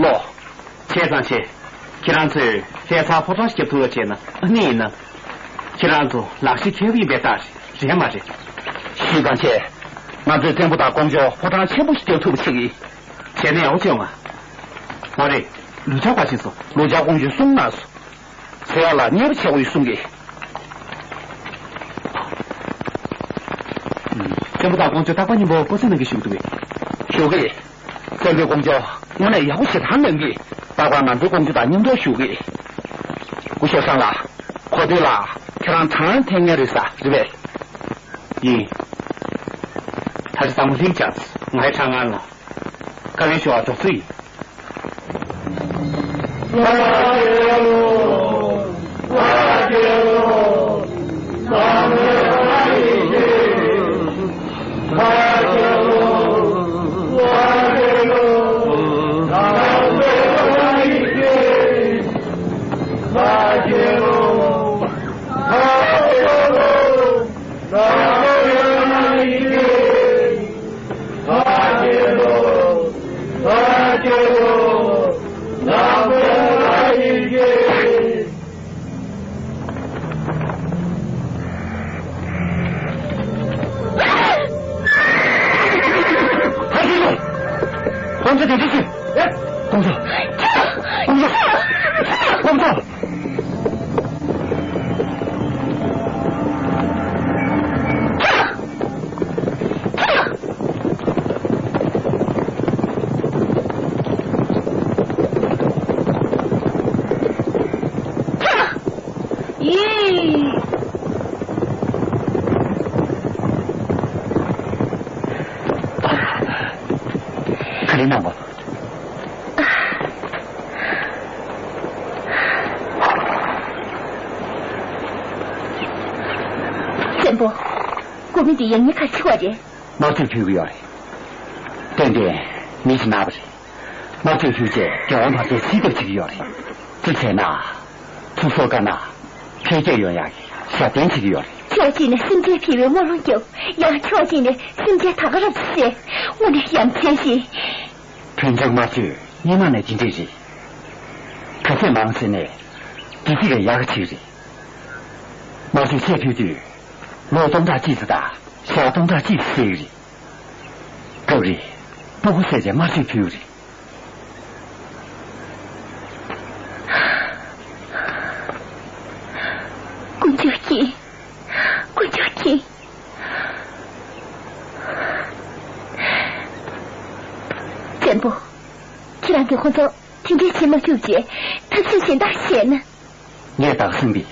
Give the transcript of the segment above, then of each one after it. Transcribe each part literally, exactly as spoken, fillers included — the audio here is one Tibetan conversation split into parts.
ལོ། བྱས་ཙང་བྱས། ཁྱེད་རང་ཚོས་ལྷ་ཚང་ཕོ་བྲང་སྐྱོབ་ཐུབ་ལ་བྱས་ན་ཨ་ནི་ཡིན་ན། ཁྱེད་རང་ཚོ་ལག་ཤེས་མཁས་པོ་ཡིན་པའི་རྟགས་རེད་མ་རེད། ཤེས་ཙང་བྱས། ང་ཚོས་བཙན་པོ་དང་ཀོང་ཇོ་ཕོ་བྲང་ཆེན་པོ་ཞིག་སྐྱོབ་ཐུབ་པ་བྱེད་ཀྱི་ཡིན། བྱས་ན་ཡག་པོ་བྱུང་ང་། མ་རེད། ལུག་ཅག་ག་ཕྱིན་སོང་། ལུག་ཅག་ཀོང་ཇོས་གསུངས་གནང་སོང་། ཚེ་ཡག་ལ་མཉེས་པོ་བྱེད་དགོས་གསུང་གི། བཙན་པོ་དང་ཀོང་ཇོ་རྟག་པར་མཉམ་པོ་སྐུ་ཚེ་ནང་གི་བཞུགས་འདུག་གས། བཞུགས་གི། བཙན་པོས་ཀོང་ཇོ་དངོས་གནས་ཡག་པོ་ཞེ་དྲག་གནང་གི། རྟག་པར་ང་ཚོའི་ཀོང་ཇོ་དང་མཉམ་དུ་བཞུགས་གི། སྐུ་ཞབས་སང་ལགས། གོ་ཐོས་ལ་ཁྱེད་རང་གྲངས་འཐེན་མཁན་རེད་ས་རེད་པས། ཡིན། ད་ཆ་ཚང་མ་ལྷིང་འཇགས། ང་ཡི་གྲངས་ངན་ལ། བཀའ་ལན་ཞུ་བར་འགྲོ་ཚུལ་ཡིན། ཁོང་ཚོ་དེ་འདྲ་བྱེད། ཁོང་ཚོ། ཁོང་ཚོ། ཁོང་ཚོ། ཡིན། ག་རེ་གནང་བ། བཙན་པོ། སྐུ་མི་འདི་ཡང་ཉེ་ཁ་ཆེ་བ་རེད། དམག་སྤྱོད་ཕུལ་གྱི་ཡོད་རེད། ཏན་ཏན་མི་ཞིག་ན་བ་རེད། དམག་སྤྱོད་ཕུལ་རྗེས་རྒྱལ་བ་མང་སྟེ་སྲིད་ཐབས་བྱེད་ཀྱི་ཡོད་རེད། དེ་བྱས་ན། ཚུར་སོང་དཀའ་ན། འཕེལ་རྒྱས་ཡོང་ཡག་གི་ཞབས་བརྟན་བྱེད་ཀྱི་ཡོད་རེད། ཕྱོགས་གཅིག་ནས་སེམས་ཅན་ཕལ་བའི་སྨོན་ལམ་རྒྱབ། ཡང་ཕྱོགས་གཅིག་ནས་སེམས་ཅན་ད་ག་རབ་ཏུ་བསད། དངོས་གནས་ཡ་མཚན་ཞིག་བོན་ཆང་དམར་མཆོད་སྔོན་མ་ནས་ཇི་འདྲ་རེད། ག་ཚད་མང་ཟེར་ནས། དེ་ཅི་ལས་ཡག་ག་ཅིག་རེད། དམར་མཆོད་ཆད་ཕུལ་དུས། ལོ་སྟོང་ཕྲག་གཅིག་ཙམ་དང་ཞག་སྟོང་ཕྲག་གཅིག་ཙམ་ཟེར་གི་རེད། སྐབས་རེ། སྤུ་གུ་བསད་བྱས་དམར་མཆོད་ཕུལ་གི་རེད། དཀོན་མཆོག་གིས། དཀོན་མཆོག་གིས། བཙན་པོ། ཁྱེད་རང་གིས་ཁོ་ཚོ་དེ་འདྲའི་བྱེད་མ་ཐུབ་ཅེས་ཐབས་ཤེས་གཞན་དག་བཤད་ན། ངས་བདག་སེམས་པའི།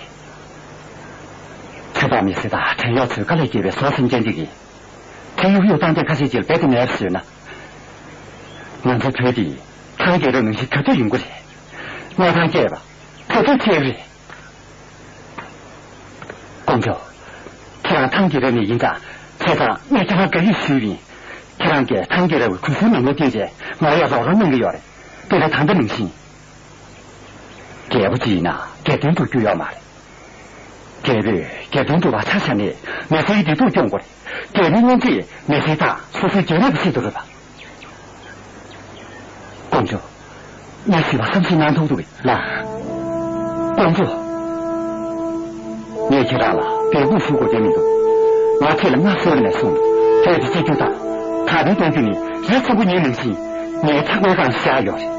ཚེ་དཔག་མེད་ཚེ་དང་བྲན་གཡོག་ཚོའི་དཀའ་ལས་བརྒྱབ་པའི་སྲོག་སེམས་ཅན་ཅིག་གིས། ཁྲེལ་གཡུག་གཡུག་བཏང་སྟེ་ཁ་ཤས་ཀྱིས་རྦད་དེ་མེད་པ་བཟོས་ན། ང་ཚོའི་བོད་འདི་ཐང་རྒྱལ་རབས་ནང་བཞིན་ག་དུས་ཡོང་གི་རེད། གནས་ཐང་རྒྱས་པ། ག་དུས་ཁེལ་གི་རེད། ཀོང་ཇོ། ཁྱེད་རང་ཐང་རྒྱལ་རབས་ནས་ཡིན་ཙང་བྱས་ཙང་ངས་ཁྱེད་རང་དགའ་ཡིད་ཞུས་པ་ཡིན། ཁྱེད་རང་གིས་ཐང་རྒྱལ་རབས་ཀྱི་གུས་སེམས་ནམ་ཡང་བསྟན་བྱས་ང་ཡར་རོགས་རམ་གནང་གི་ཡོད་རེད། དཔེར་ན་ད་ལྟ་ནང་བཞིན། རྒྱལ་པོ་གཅིག་ཡིན་ན་རྒྱལ་བསྟན་འགྲུབ་རྒྱུ་ཡོད་མ་རེད། རྒྱལ་པོས་རྒྱལ་བསྟན་འགྲུབ་པ་ཆ་བཞག་ནས་མི་སེར་བདེ་སྡུག་སྐྱོང་དགོས་རེད། རྒྱལ་པོའི་སྙན་ཚིག་མི་སེར་དང་སོ་སོའི་རྒྱལ་རབས་ཀྱི་ཆེད་དུ་རེད་པ། ཀོང་ཇོ། ངས་ཞུས་པ་བསམ་ཤེས་གནང་ཐུབ་འདུག་གས། ལགས། ཀོང་ཇོ། ངས་ཁྱེད་རང་ལ་འབོད་སྐུལ་ཞུ་དགོས་དོན་མི་འདུག་ང་ཁྱེད་ལ་སྔར་བཟོ་བ་ནས་བཟུང་བོད་ཀྱི་གཅིག་གྱུར་དང་དར་སྤེལ་གཏོང་རྒྱུ་ནི་རི་ཆེན་པོ་ཉིད་ནང་བཞིན་ངའི་ཕྲག་པའི་སྒང་བཞག་ཡོད་རེད།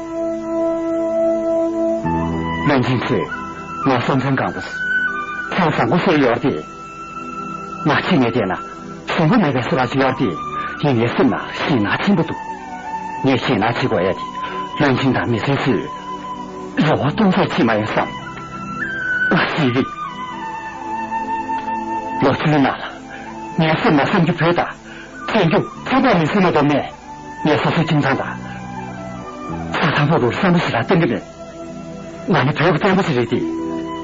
བློན་ཆེན་ཚོས་ང་སྲོང་བཙན་སྒང་པོ་མཚན་བཟང་པོ་བཟོས་ཡོད་རེད། ང་ཕྱི་ནས་བལྟས་ན་བཟང་པོ་མེད་པའི་བཟོ་ལ་ཅིག་ཡོད་རེད། ཡིན་ནའི་སེམས་ནང་ཞེད་སྣང་ཆེན་པོ་འདུག་ངས་ཞེད་སྣང་བྱེད་དགོས་ཡ་དེ་བློན་ཆེན་དང་མི་སེར་ཚོས་རེ་བ་སྟོང་ཟད་ཕྱིན་མ་ཡོང་བསམ། ང་ཤི་གི། ལོ་བཅུའི་ནང་ལ་ངའི་སེམས་ནང་བསམ་རྒྱུ་བོད་དང་བཙན་རྒྱུ་ཚེ་དཔག་མེད་ཟེར་མ་གཏོགས་མེད། ངས་སོ་སོའི་ཁྱིམ་ཚང་དང་། ས་ཐང་ཕོག་ཐུག་བསམ་བློ་ཞིག་ལ་གཏོང་གི་མེད། ང་ནི་བོད་ཀྱི་བཙན་པོ་ཞིག་རེད་དེ།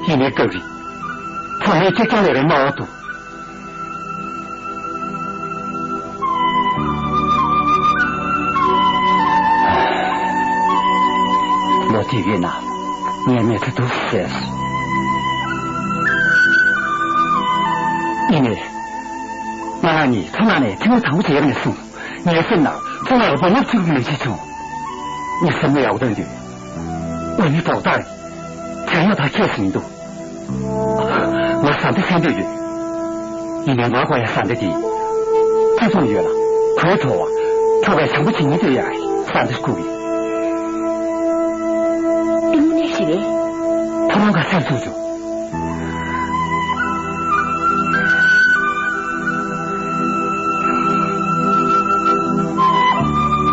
ཡིན་ནའི་སྐབས་རེ། ཚང་མས་ཁེར་རྐྱང་ལས་རེ་སྨྲ་བ་འདུག་ལོ་དེ་གའི་ནང་ངའི་མི་ཚེ་འདུག་ཟེར། ཡིན་ནའི། ང་རང་ཉིད་མཚོ་ནང་ནས་ཐེངས་མ་དང་པོ་དེ་ཡར་ནས་བཟུང་། ངའི་སེམས་ནང་མཚོ་ནང་ལ་མགོ་རྔུབ་ཚུགས་ཀྱི་མི་ཤེས་བྱུང་། ངས་སེམས་ནས་ཡག་པོ་བཏང་དུས། ང་ནི་དོགས་དག་རེད། དྲན་ཡག་ཐག་ཆོད་ཟིན་འདུག་ང་བཟའ་ཟླ་བྱེད་འདོད་ཡོད། ཡིན་ནའི་ང་དགོས་ཡག་བཟའ་ཟླ་དེ། བརྩེ་དུང་ཡོད་ལ། གོས་དྲོ་བ། ཁྱོ་གས་བྱམས་པོ་བྱེད་སྙིང་འདོད་ཡག་རེད། བཟའ་ཟླ་སྐུ་གི། དེ་དངོས་གནས་ཤིག་རེད། ཐོ་རངས་ཁ་སེམས་ཚུགས་བྱུང་།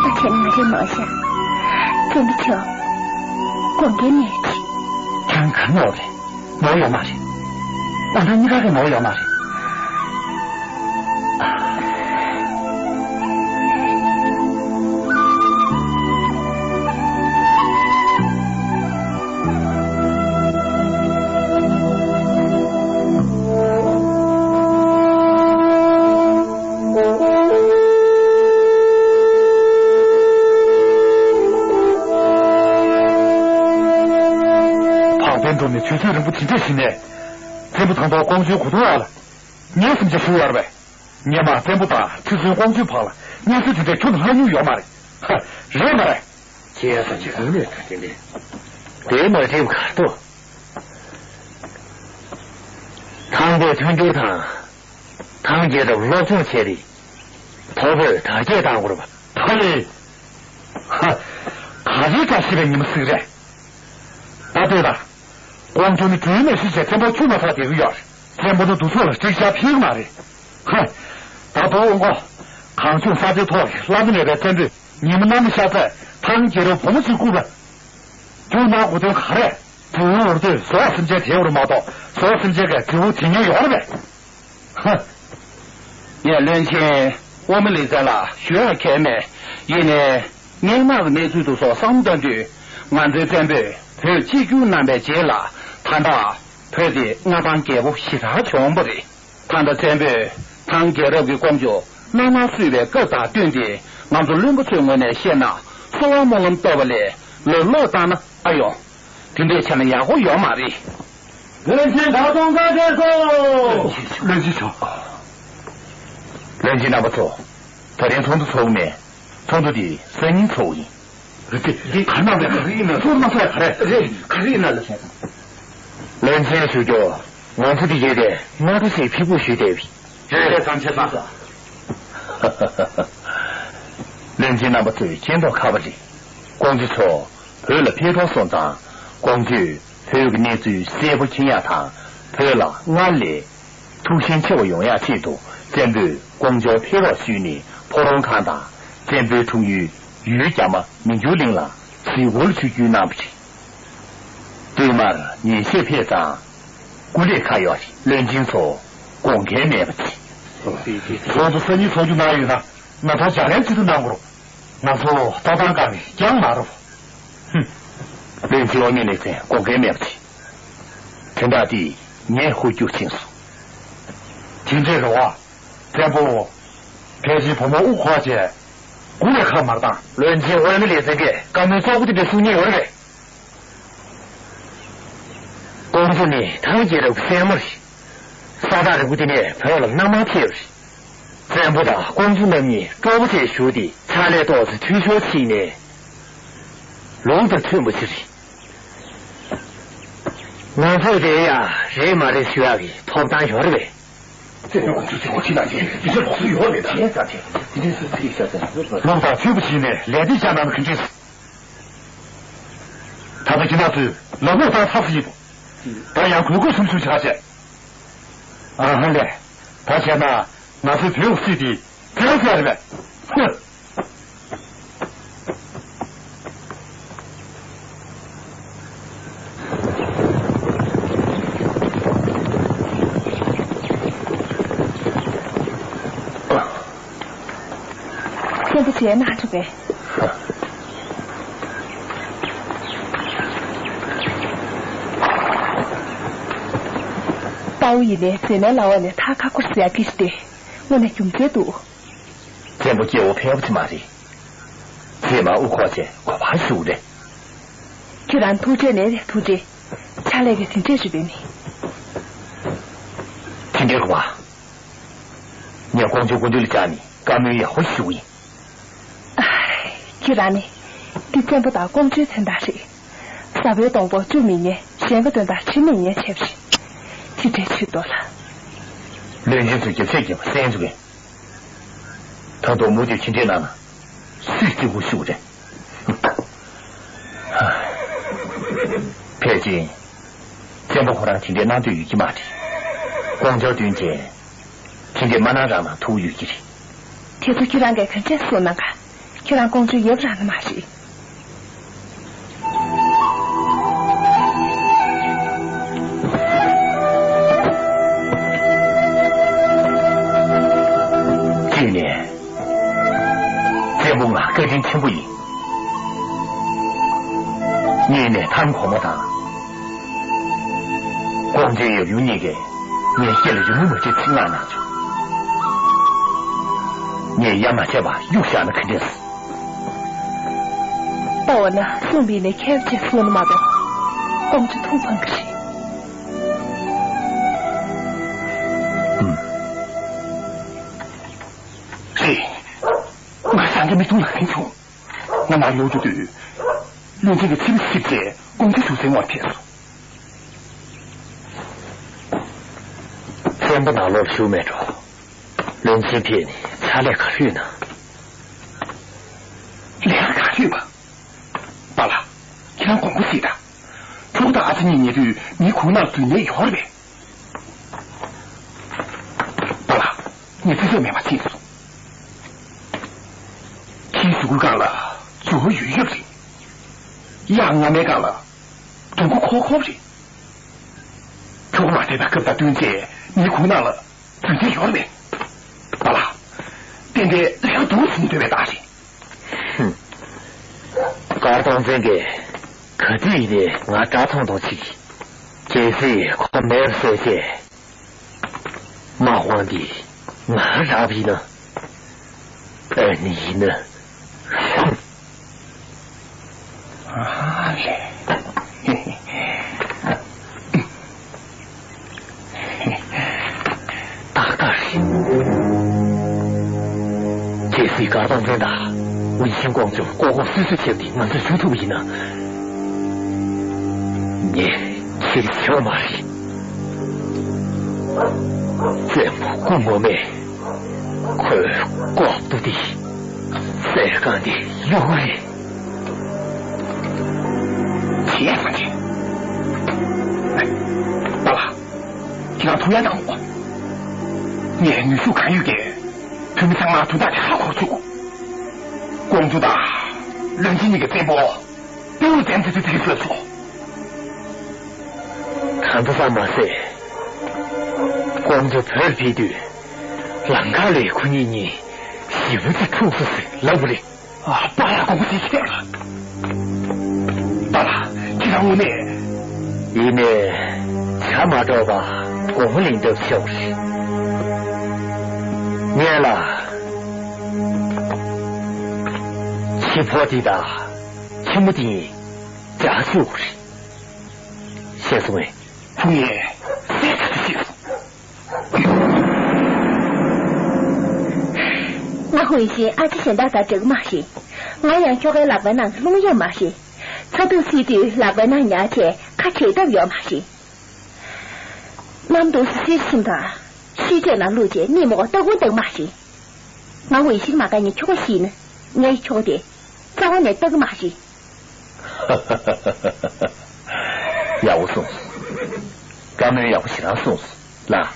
ད་ཁྱེད་ང་རེ་མ་བྱ། བཙན་པོ་ཆོག་དགོངས་འགལ་མེད་ཅིག་ཁྱེད་ག་ནོར་རེད། ནོར་ཡོད་མ་རེད། ཨ་ད་གཉིས་ཀ་གི་ནོར་ཡོད་མ་རེད། བག་སྟོན་འགྲོ་ནས་དུས་ཚོད་རིང་པོ་ཇི་འདྲ་ཞིག་ནས། བཙན་པོ་དང་ཐོག་ཀོང་ཇོའི་གོ་ཐོག་ཡ་ལ། ངའི་སེམས་ཅན་ཞུ་ཡོད་རེད་པས། ངས་མ་བཙན་པོ་དང་ཁྲི་བཙུན་ཀོང་ཇོའི་བར་ལ་གནས་ཚུལ་དེ་འདྲའི་ཁྱོན་དུ་ལྷག་མྱོང་ཡོད་མ་རེད། ཧ། རེད་མ་རེད། ཁྱེད་ཡ་ས་ཅིག་གང་ནས་ད་དེ་འདྲས། དེ་མ་འགྲིག་ག་ཏོ། ཐང་པའི་མཐུན་འགྱུར་དང་། ཐང་རྒྱལ་རབས་སློབ་སྦྱོང་བྱས་རིགས། ཐོ་བོས་དར་རྒྱས་བཏང་དགོས་པ། ད་ལེ། ཧ། ག་རེ་བཀྲ་ཤིས་པའི་ཉི་མ་ཟིག་རེད། ད་ལྟོས་དང་། ཀོང་ཇོ་ནི་གྲོས་མེད་ཤི་བྱས་བཙན་པོ་ཁྱུག་མ་ཐག་བསྡད་ཀྱི་ཡོད་རེད། བཙན་པོ་ནི་དུ་ཚོགས་ལ་ཅིག་ཤ་ཕིག་མ་རེད། ཧ། ད་དོ་འོང་གོ། གངས་ལྗོངས་ས་མཐོའི་ཐོག་ལ་བླ་ན་མེད་པའི་བཙན་པོས་ཉི་མ་གནམ་ལ་ཤར་ཚད་ཐང་རྒྱལ་རབས་བུ་མོ་ཞིག་བཀུག་པ། རྒྱུ་ན་གོ་དོན་ག་རེ། དུས་ཡུན་འུར་དུས་བཟོ་བ་སེམས་ཅན་དེ་འུར་མ་གཏོགས་བཟོ་བ་སེམས་ཅན་གྱི་དུས་འུར་དེ་ཉན་ཡོད་རེད་པས། ཧ། ངས་བློན་ཆེན་དབུ་མ་ལེགས་མཚན་ལ་ཞུ་ཡག་གལ་མེད། ཡིན་ནའི། སྔན་མ་གི་གནས་ཚུལ་དེ་སོགས་བསམ་བཏང་དུས། ང་ཚོའི་བཙན་པོས་བོད་གཅིག་གྱུར་གནང་པའི་རྗེས་ལ། ད་ལྟ་བོད་དེ་མངའ་ཐང་རྒྱལ་པོ་ཞེ་དྲག་བྱུང་བ་རེད། ད་ལྟ་བཙན་པོས་ཐང་རྒྱལ་རབས་ཀྱི་ཀོང་ཇོ་མནའ་མར་བསུ་བའི་སྐབས་དང་བསྟུན་ཏེ། ང་ཚོ་བློན་པོ་ཚོའི་ངོས་ནས་བཤད་ན། གསོལ་བ་སྨོན་ལམ་བཏབ་པ་ལས་ལོ་ལོག་བཏང་ན་ཨ་ཡོང་། དེ་འདྲས་བྱས་ན་ཡག་པོ་ཡོད་མ་རེད། བློན་ཆེན་ད་དུང་བཀའ་དྲིན་སོ། བློན་ཆེན་ཚོ། བློན་ཆེན་རྣམ་པ་ཚོ། ད་རིང་ཚོགས་འདུ་ཚོགས་མེད། ཚོགས་འདུ་འདི་སང་ཉིན་ཚོགས་ཡིན། རེད་དེ་རེད། ག་ན་རེད། ག་རེ་ཡིན་ན་ཚོགས་མ་ཚོགས་ག་རེ་རེད། ག་རེ་ཡིན་ན་ལ་བྱས་དང་། བློན་ཆེན་ཞུ་རྒྱུ། ང་ཚོ་འདི་གའི་དེ་སྔ་དྲོ་ཞིག་ཕི་པུ་ཞུས་བསྡད་པའི། རེད་རེད། བཟང་ཆེ་བཟང་། བློན་ཆེན་རྣམ་པ་ཚོས་མཁྱེན་མདོག་ཁ་པོ་རེད། ཀོང་ཇོ་མཆོག་བོད་ལ་ཕེབས་གྲོངས་སོང་ཙང་། ཀོང་ཇོས་བོད་ཀྱི་གནས་ཚུལ་གསལ་པོ་མཁྱེན་ཡག་དང་། བོད་ལ་སྔར་ལས་ཐུགས་ཞེན་ཆེ་བ་ཡོང་ཡག་ཆེད་དུ། བཙན་པོས་ཀོང་ཇོ་ཕེབས་རོགས་ཞུས་ནས། ཕོ་བྲང་ཁང་དང་བཙན་པོའི་འཁྲུངས་ཡུལ་ཡུལ་རྒྱ་མ་མི་འགྱུར་གླིང་ལ་གཟིགས་སྐོར་ཞུ་རྒྱུའི་གནང་བ་རེད། བསྟུད་མར་ཉིན་ཤས་ཕེབས་ཙང་། སྐུ་ལས་ཁག་ཡོད་རེད། བློན་ཆེན་ཚོ་དགོངས་འགལ་མེད་པ་བྱེད། ཚོགས་འདུ་སང་ཉིན་ཚོགས་རྒྱུ་གནང་ཡོད་ན། ང་ཚོ་ལྗགས་ལན་ཅི་ཐུབ་གནང་དགོས་རེད། ང་ཚོ་ལྟ་སྟངས་དཀའ་བས་ཀྱང་མ་རུབ། ཧུམ། བློན་ཆེན་དབུ་མའི་ལེགས་མཚན་དགོངས་འགལ་མེད་པ་བྱེད། དོན་དག་འདི་ངས་ཧུར་བརྒྱུགས་ཕྱིན་སོང་། དེ་འདྲའི་རེ་བ། བཙན་པོ། ཕལ་ཆེར་བུ་མོ་དབུ་འཁོར་བྱས། དགུ་ལས་ཁག་མར་བཏང་། བློན་ཆེན་དབུ་མའི་ལེགས་མཚན་གྱིས་བཀའ་མོལ་རྩོག་པོ་དེ་འདྲ་གསུང་མཁན་ཡོད་རེད་པས། ཀོང་ཇོ་ནི་ཐང་རྒྱལ་རབས་ཀྱི་སྲས་མོ་རེད། ས་ཐག་རིང་པོ་དེ་ནས་བོད་ལ་མནའ་མར་ཕེབས་རེད། བཙན་པོ་དང་ཀོང་ཇོ་རྣམ་གཉིས་སྤྲོ་པོ་བྱས་བཞུགས་ཏེ། ཕྱག་ལས་ཏོག་ཙམ་འཐུས་ཤོར་ཕྱིན་ནས། ལུགས་དང་མཐུན་པ་ཞིག་རེད། ང་ཚོས་དེ་ཡང་རེད་མ་རེད་ཞུ་ཡག་གི་ཐོབ་ཐང་ཡོད་རེད་པས། ལུགས་དང་མཐུན་པ་བྱས་ནས་ལས་འདི་བྱ་ན་ག་འདྲས། ད་ལྟ་ཁྱེད་རང་ཚོས་ལམ་ལྷོང་བཏང་ཚར་ཟིན་ཡིན་པ། ད་ཡང་གུས་བཀུར་ཟུམ་ཞུགས་བྱ་བྱས། ཨ་ཧ་ལས། ད་བྱས་ན་ང་ཚོའི་བོད་ཀྱི་སྲིད་དེ་བཙན་ཟེར་རེད་པས། ཧུ། བཙན་པོ་མཇལ་ན་ཆོག་གས། དཔའ་བོ་ཡིན་ནའི་མཛེས་མའི་ལག་འོག་ནས་ཐག་ཁ་ཁུར་ཟེར་ཡག་གི་རེད་དེ། དངོས་གནས་རྒྱུ་མཚན་འདུག་བཙན་པོ་སྐྱེ་བོ་ཕལ་པ་ཅིག་མ་རེད། མཛེས་མ་དབུ་འཁོར་བྱས་གོ་བ་ཞུ་རེད། ཁྱེད་རང་ཐུགས་ཁྲལ་ནས་ཐུགས་ཁྲལ། ཕྱག་ལས་ཀྱི་དེ་འདྲས་ཞུ་བས་ནི། དེ་འདྲའི་གོ་བ། ངས་ཀོང་ཇོ་སྐུ་མདུན་ལ་བཅར་ནས་བཀའ་མོལ་ཡག་པོ་ཞུ་གི་ཡིན། ཨ། ཁྱེད་རང་ནི། འདི་བཙན་པོ་དང་ཀོང་ཇོའི་མཚན་རྟགས་རེད། ཟ་བའི་སྡོང་པོ་བཅུག་མི་ཉན། གཞན་གྱི་དོན་དག་བྱེད་མི་ཉན་བྱས་པ་རེད། ཅི་འདྲའི་ཆེ་མདོག་ལ། བློན་ཆེན་ཚོས་རྒྱབ་ཤ་རྒྱབ་པ་གསན་ཚུགས་གས། ད་དུང་མུ་མཐུད་ཇི་འདྲའི་གནང་ན། སུས་བརྩི་བཀུར་ཞུ་དགོས་རེད། ཕལ་ཆེར། བཙན་པོ་ཁོ་རང་དེ་འདྲའི་གནང་འདོད་ཡོད་ཀྱི་མ་རེད། ཀོང་ཇོ་བསྟུན་བྱས། དེ་འདྲའི་མ་གནང་རང་ལ་ཐུགས་ཡོད་ཀྱི་རེད། དེ་ཚོ་ཁྱེད་རང་གིས་ག་འདྲས་གསུངས་གནང་ག། ཁྱེད་རང་ཀོང་ཇོ་ཡབ་རང་ནི་མ་རེད། གཅིག་ནས། བཙན་པོ་ང་བཀའ་དྲིན་ཆེན་པོ་ཡིན། གཉིས་ནས་ཐང་གོང་མ་དང་། ཀོང་ཇོའི་ཡབ་ཡུམ་གཉིས་ཀས་ངའི་སྐེ་ལ་རི་མོ་མ་བྲིས་ཚིག་ངག་གནང་བྱུང་། ངས་ཡ་མ་བྱས་པ་གཡུག་བཞག་ན་ག་འདྲས། ལྟ་བ་ན་གསུངས་པའི་ནས་ཁྱད་ཆེ་སོང་ནི་མ་གཏོགས། ཀོང་ཇོ་ཐུགས་ཕངས་ཀྱི་རེད། ཨུམ། རེད། ང་སང་གི་མིག་མཐོང་ལ་ཟིན་བྱུང་། ང་ནང་ལོག་འགྲོ་དུས། བློན་ཆེན་གྱི་ཕྱི་པོ་ཞིབ་བྱས་ཀོང་ཇོ་བཞུགས་སའི་ངོར་ཕེབས་སོང་། བཙན་པོ་ནང་ལོགས་བཞུགས་མེད་འགྲོ། བློན་ཆེན་ཕེབས་ནས་ཕྱག་ལས་ག་རེ་ཡོད་ན། ལས་ཀ་ག་རེ་ཡོད་པ། པཱ་ལགས། ཁྱེད་རང་དགོངས་པ་བཞེས་དང་། ཁྱོ་ག་དང་ཨ་ཅེ་གཉིས་ཉལ་དུས་མིའི་ཁུག་ནང་ལ་འཛུལ་ཉན་ཡོད་རེད་པས། པཱ་ལགས། ངས་རྩིས་ཆོག་མེད་པ་ཕྱིན་སོང་། ཁྱིའི་གཟུགས་པོའི་སྒང་ལ་རྫུ་བ་ཡོད་ཡོད་རེད། གཡག་རྔ་མའི་སྒང་ལ་སྡོང་པོ་ཁོག་ཁོག་རེད། ཁྱོ་ག་མ་བསྡད་པའི་སྐབས་དང་བསྟུན་བྱས་མིའི་ཁུག་ནང་ལ་འཛུལ་ཉན་ཡོད་རེད་པས། པཱ་ལགས། ཏན་ཏན་ལས་ཀ་སྡུག་ཟིན་འདོད་པའི་རྟགས་རེད། ཧུམ། སྐར་གཏོང་བཙན་གྱིས་ག་དུས་ཡིན་ནའི་ང་དགྲ་ཐོང་ཐོང་བྱེད་ཀྱི། གལ་སྲིད་ཁོ་མེད་པ་བཟོས་བྱས། དམག་དབང་འདི་ང་རག་པ་ཡིན་ན། ཨ་ནི་ཡིན་ན། ཧུམ། ཨ་ལས། ཏག་ཏག་རེད། གལ་སྲིད་སྐར་གཏོང་བཙན་དང་། ཝུན་ཤིང་ཀོང་ཇོ་ལྐོག་ལྐོག་སུད་སུད་བྱས་ཏེ་ང་ཚོས་བྱུག་ཐུབ་པ་ཡིན་ན། ངས་ཁྱེད་ཆོག་མ་རེད། བཙན་པོ་སྐུ་ངོ་མས། ཁོས་ལྐོག་ཏུ་དེ། གསེར་ཁང་དེ་གཡུག་རེད། བྱས་ཙང་ཆེ། པཱ་ལགས། ཁྱེད་རང་ཐུགས་ཡ་གནང་དགོས། ངས་ནུས་ཤུགས་གང་ཡོད་ཀྱིས་བོད་མི་ཚང་མ་དོན་དག་དེ་ཧ་གོ་བཅུག་ཀོང་ཇོ་དང་བློན་ཆེན་གཉིས་ཀྱི་བཙན་པོ་དེའུ་འཛེམ་ཙི་ཙི་ཙི་ལབ་ཆོག་ད་ལྟ་ཙམ་མ་ཟད། ཀོང་ཇོ་བོད་ཕེབས་དུས་ལམ་ཁ་ལས་ཁོ་གཉིས་གཉིས་ཞེ་པོ་ཅིག་འཁྲུག་སོང་ཟེར་ལབ་པ་རེད། ཨ། པཱ་ལགས་དགོངས་པ་ཞེ་ཆེ། པཱ་ལགས། ཁྱེད་རང་དངོས་གནས། ཡིན་ནའི། བྱ་མ་འགྲོ་བ་དགོངས་པ་ལེན་ཐབས་ཤོག་རེད། ངས་ལ། ཁྱི་ཕོ་དེ་དང་ཁྱི་མོ་དེ་གཉིས་བྱ་ཤོག་རེད། ཤེས་སོང་ངས། ཁོ་ངས་གསལ་ཐག་ཆོད་ཤེས་སོང་། ང་ཧུན་ཤིན་ཨ་ཅེ་གཞན་དག་དང་འདྲ་གི་མ་རེད། ང་ཡང་ཁྱོ་གའི་ལག་པའི་ནང་ལྷུང་ཡོད་མ་རེད། ཚ་གདུག་སེལ་དུས་ལག་པའི་ནང་ཉར་བྱས་ཁ་བྲལ་ཐབས་ཡོད་མ་རེད། གནམ་དུས་སུ་གསེར་ཁྱིམ་དང་། ཤུལ་བཅོས་ནང་བླུགས་བྱས་གནས་མོ་ལྟ་སྐོར་བཏང་མ་རེད། ང་ཧུན་ཤིན་མ་དགའ་ནས་ཁྱོ་ག་ཤི་ན་ངའི་ཁྱོ་ག་དེ་རྩ་བ་ནས་ལྟ་གི་མ་རེད། ཡག་པོ་གསུངས་སོང་། བཀའ་མོལ་ཡག་པོ་ཞེ་དྲག་གསུངས་སོང་ལགས།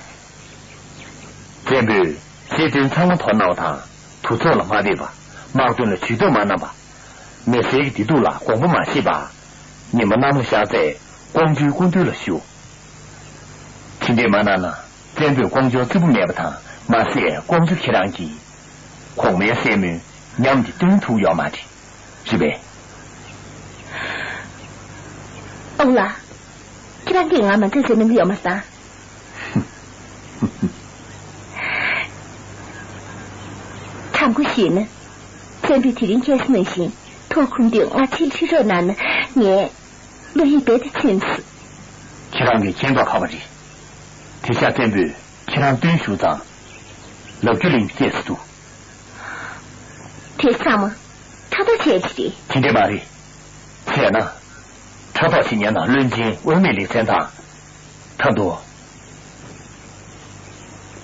བཙན་པོས་སྲིད་དོན་ཚང་མ་དོར་གནང་བ་དང་། དུས་ཚོད་ལ་མ་ལྟོས་པར་དམག་དོན་ལ་ཇུས་གཏོགས་མ་གནང་བ། མི་སེར་གྱི་བདེ་སྡུག་ལ་དགོངས་པ་མ་བཞེས་པར། ཉི་མ་གནམ་ལོ་ཤར་ཚད་ཀོང་ཇོའི་སྐུ་མདུན་ལ་བཞུགས། དེ་འདྲས་མ་གནང་ན། བཙན་པོས་ཀོང་ཇོར་བརྩི་བ་མེད་པ་དང་། མ་ཟད་ཀོང་ཇོ་ཁྱེད་རང་གིས་གོང་མའི་སྲས་མོའི་ཉམས་དེ་སྟོན་ཐུབ་ཡོད་མ་རེད། རེད་པས། ཨོ་ལགས། ཁྱེད་རང་གིས་ང་མ་འདྲ་བྱས་གནང་གི་ཡོད་མ་རེད་ད། དྲང་པོ་བཤད་ན། བཙན་པོས་དེ་རིང་ཁྱེད་ནང་བཞིན་ཐུགས་ཁུར་དུས་ང་ཕྱིར་ཁྲིད་རོགས་གནང་ན་ངས་བློ་ཡིད་རྦད་དེ་ཚིམས་སོང་། ཁྱེད་རང་གིས་མཁྱེན་རྟོགས་ཁག་པ་རེད། དེ་ཤ་བཙན་པོས་ཁྱེད་རང་བསྟུན་ཞུ་ཙང་། ལབ་རྒྱུ་ལེན་རྒྱུ་སྐྱེས་སུ་འདུག་དེ་ཚང་མ། ཁ་ཐག་བྱས་ཅི་རེད། དེ་འདྲས་མ་རེད། བྱས་ན། ཕྲག་དོག་བྱེད་མཁན་ནང་བློན་ཆེན་དབུ་མའི་ལེགས་མཚན་དང་། ད་དུང་།